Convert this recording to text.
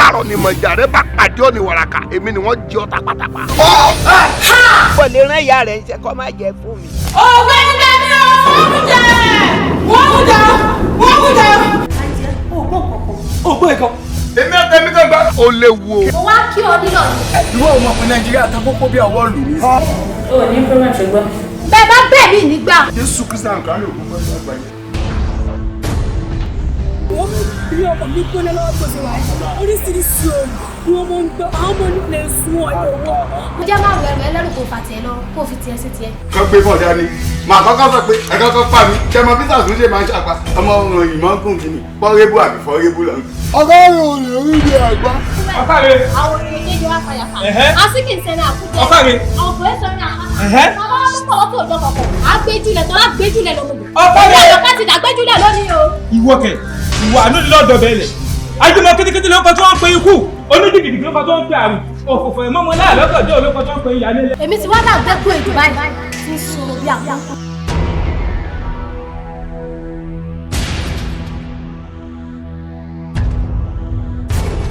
Bárọ̀ ni mọ̀jà rẹ bá pàdé ọ̀nì wàràkà, èmi ni wọ́n jẹ́ ọ tapatapa. Kò lè rán ìyá rẹ̀ ń ṣe kó má jẹ fún mi. Ọ̀gbẹ́ni Dami o, wọ́n mú jẹ, wọ́n mú jẹ, wọ́n mú jẹ. Ògbó ìkan. Èmi àti èmi kan gbá. Ó léwu o. Mo wá kí ọ nílò ni. Ìwọ ò mọ̀ pé Nàìjíríà ta kókó bí ọwọ́ lù mí. O ò ní problem, ṣùgbọ́n. Bẹ́ẹ̀ bá bẹ́ẹ̀ mi nígbà. Jésù Kristi àǹkà ló kún fún àgbáyé. Wọ́n bí ọmọ mi gbóná lọ́wọ́ tó ṣe wà yìí, oríṣiríṣi òògùn ni wọ́n máa ń gbọ́, àwọn ọmọ nílé sún ọ̀yọ́ wọn. Mo jẹ́ máa wẹ̀rù ẹlẹ́rù kò fà tiẹ̀ lọ kó fi tiẹ̀ sí tiẹ̀. Kọ́ gbé bọ̀ dání. Màá kọ́kọ́ sọ pé ẹ kọ́kọ́ pa mí. Ṣé ọmọ Peter tún ṣe máa ń ṣàpá? Ọmọ òyìnbó gùn kí ni? Pọ́rébù àbí fọ́rébù lọ. Ọgọ́rùn-ún lè rí ibi àgbá. Ọ̀ká mi. Àwọn ènìyàn kéde wá fàyàfà. Asíkì ń sẹ́ni àkújẹ. Ọ̀ká mi. Ọ̀pọ̀ ẹ̀ sọ̀rọ̀ àpáta. Bàbá wa mú pọ̀lọ́ tó jọ kọ̀kọ̀. Àgbéjúlẹ̀ tọ́lá gbéjúlẹ̀ lọ́mọdé. Ọ̀ká mi. Ọ̀ká ti dàgbéjúlẹ̀ lónìí o. Ìwọ kẹ, ìwọ àánú lọ́dọ̀ bẹ́ẹ̀lẹ̀. Ajúmọ̀ kétékété ló kọ tí wọ́n ń pe ikú. Onídìgìdì ló kọ tí wọ́n ń pe àrùn. Òfòfò ìmọ̀mọ́ láàlọ́gọ̀dẹ́ ló kọ tí wọ́n ń pe ìyá nílẹ̀. Èmi ti wá dàgbẹ́kù èdè báyìí tí ń sọ̀rọ̀ bí àpá.